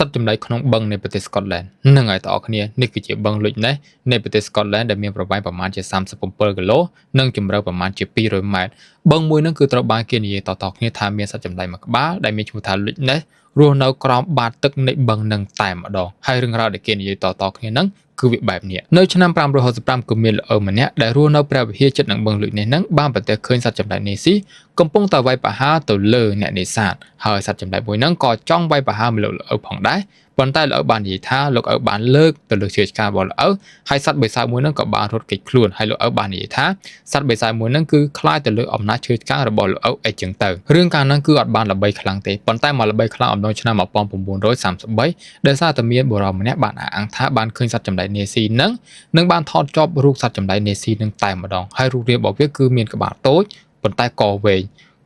សត្វចម្លែកក្នុងបឹងនៃប្រទេសស្កុតឡែនហ្នឹងហើយបងប្អូនគ្នានេះគឺជាបឹងលុចណេះនៃប្រទេសស្កុតឡែនដែលមានប្រវែងប្រមាណជា37គីឡូនិងជម្រៅប្រមាណជា200ម៉ែត្របឹងមួយហ្នឹងគឺត្រូវបានគេនិយាយតៗគ្នាថាមានសត្វចម្លែកមួយក្បាលដែលមានឈ្មោះថាលុចណេះរស់នៅក្រោមបាតទឹកនៃបឹងនឹងតែម្ដងហើយរឿងរ៉ាវដែលគេនិយាយតៗគ្នាហ្នឹងគឺវាបែបនេះនៅឆ្នាំ565គឺមានលោកឪម្នាក់ដែលរស់នៅព្រះវិហារជិតនឹងបឹងលុចនេះហ្នឹងបានប្រទះឃើញសត្វចម្លែកនេះស៊ីកំពុងតែវាយប្រហារទៅលើអ្នកនេសាទហើយសត្វចម្លែកមួយហ្នឹងក៏ចង់វាយប្រហារមកលោកឪផងដែរប៉ុន្តែលោកឪបាននិយាយថាលោកឪបានលើកទៅលើជឿឆ្ការបស់លោកឪហើយសត្វបិសាចមួយហ្នឹងក៏បានរត់គេចខ្លួនហើយលោកឪបាននិយាយថាសត្វបិសាចមួយហ្នឹងគឺខ្លាចទៅលើអំណាចឈើឆ្កាងរបស់លោកឪអីចឹងទៅរឿងកាលហ្នឹងគឺអត់បានល្បីខ្លាំងទេប៉ុន្តែមកល្បីខ្លាំងអំឡុងឆ្នាំ1933ដោយសារតែមានបុរសម្នាក់បានអះអាងថាបានឃើញសត្វចម្លែកនេស៊ីហ្នឹងនិងបានថតជាប់រូបសត្វចម្លែកនេស៊ីនឹងតែម្ដងហើយរូបរាងរបស់វាគឺមានក្បាលតូចប៉ុន្តែកវែង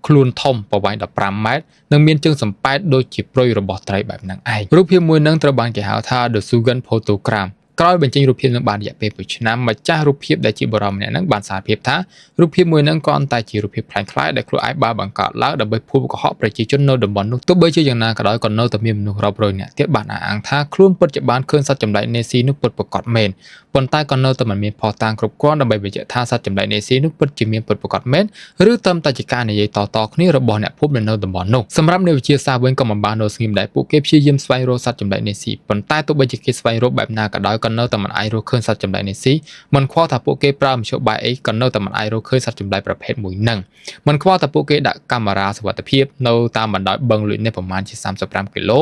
ខ្លួនធំប្រវែង15ម៉ែត្រនិងមានជើងសំប៉ែតដូចជាព្រុយរបស់ត្រីបែបហ្នឹងឯងរូបភាពមួយហ្នឹងត្រូវបានគេហៅថា The Sugan Photogram ក្រោយបញ្ចេញរូបភាពនឹងបានរយៈពេល1ឆ្នាំម្ចាស់រូបភាពដែលជាបុរសម្នាក់ហ្នឹងបានសារភាពថារូបភាពមួយហ្នឹងគ្រាន់តែជារូបភាពក្លែងៗដែលខ្លួនឯងបានបង្កើតឡើងដើម្បីភូតកុហកប្រជាជននៅតំបន់នោះទោះបីជាយ៉ាងណាក៏ដោយក៏នៅតែមានមនុស្សរាប់រយនាក់ទៀតបានអះអាងថាខ្លួនពិតជាបានឃើញសត្វចម្លែកនេស៊ីនោះពិតប្រាកដមែនប៉ុន្តែក៏នៅតែមិនមានភស្តុតាងគ្រប់គ្រាន់ដើម្បីបញ្ជាក់ថាសត្វចម្លែកនេស៊ីនោះពិតជាមានពិតប្រាកដមែនឬត្រឹមតែជាការនិយាយតៗគ្នារបស់អ្នកភូមិនៅតំបន់នោះសម្រាប់អ្នកវិទ្យាសាស្ត្រវិញក៏មិនបាននៅស្ងៀមដែរពួកគេព្យាយាមស្វែងរកសត្វចម្លែកនេស៊ីប៉ុន្តែទោះបីជាគេស្វែងរកបែបណាក៏ដោយក៏នៅតែមិនអាចរកឃើញសត្វចម្លែកនេស៊ីមិនខ្វល់ថាពួកគេប្រើមធ្យោបាយអីក៏នៅតែមិនអាចរកឃើញសត្វចម្លែកប្រភេទមួយហ្នឹងមិនខ្វល់ថាពួកគេដាក់កាមេរ៉ាសុវត្ថិភាពនៅតាមបណ្ដោយបឹងលុចនេះប្រមាណជា35គីឡូ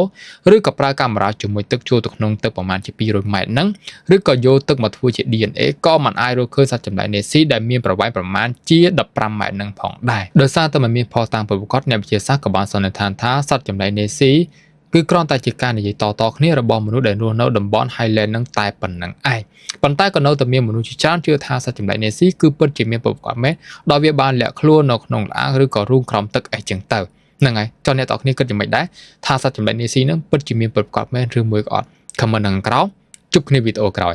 ឬក៏ប្រើកាមេរ៉ាជាមួយទឹកចូលទៅក្នុងទឹកប្រមាណជា200ម៉ែត្រហ្នឹងឬក៏យកទឹកមកធ្វើជា DNA ក៏មិនអាចរកឃើញសត្វចម្លែកនេស៊ីដែលមានប្រវែងប្រមាណជា15ម៉ែត្រហ្នឹងផងដែរដោយសារតែមិនមានភស្តុតាងពិតប្រាកដអ្នកវិទ្យាសាស្ត្រក៏បានសន្និដ្ឋានថាសត្វចម្លែកនេស៊ីគឺគ្រាន់តែជាការនិយាយតៗគ្នារបស់មនុស្សដែលរស់នៅតំបន់ Highland ហ្នឹងតែប៉ុណ្ណឹងឯងប៉ុន្តែក៏នៅតែមានមនុស្សជាច្រើនជឿថាសត្វចម្លែកនេស៊ីគឺពិតជាមានពិតប្រាកដមែនដោយវាបានលាក់ខ្លួននៅក្នុងល្អាងឬក៏រូងក្រោមទឹកអីចឹងទៅហ្នឹងហើយចុះអ្នកទាំងគ្នាគិតយ៉ាងម៉េចដែរថាសត្វចម្លែកនេស៊ីហ្នឹងពិតជាមានពិតប្រាកដមែនឬមួយក៏អត់ comment នៅខាងក្រោមជួបគ្នាវីដេអូក្រោយ។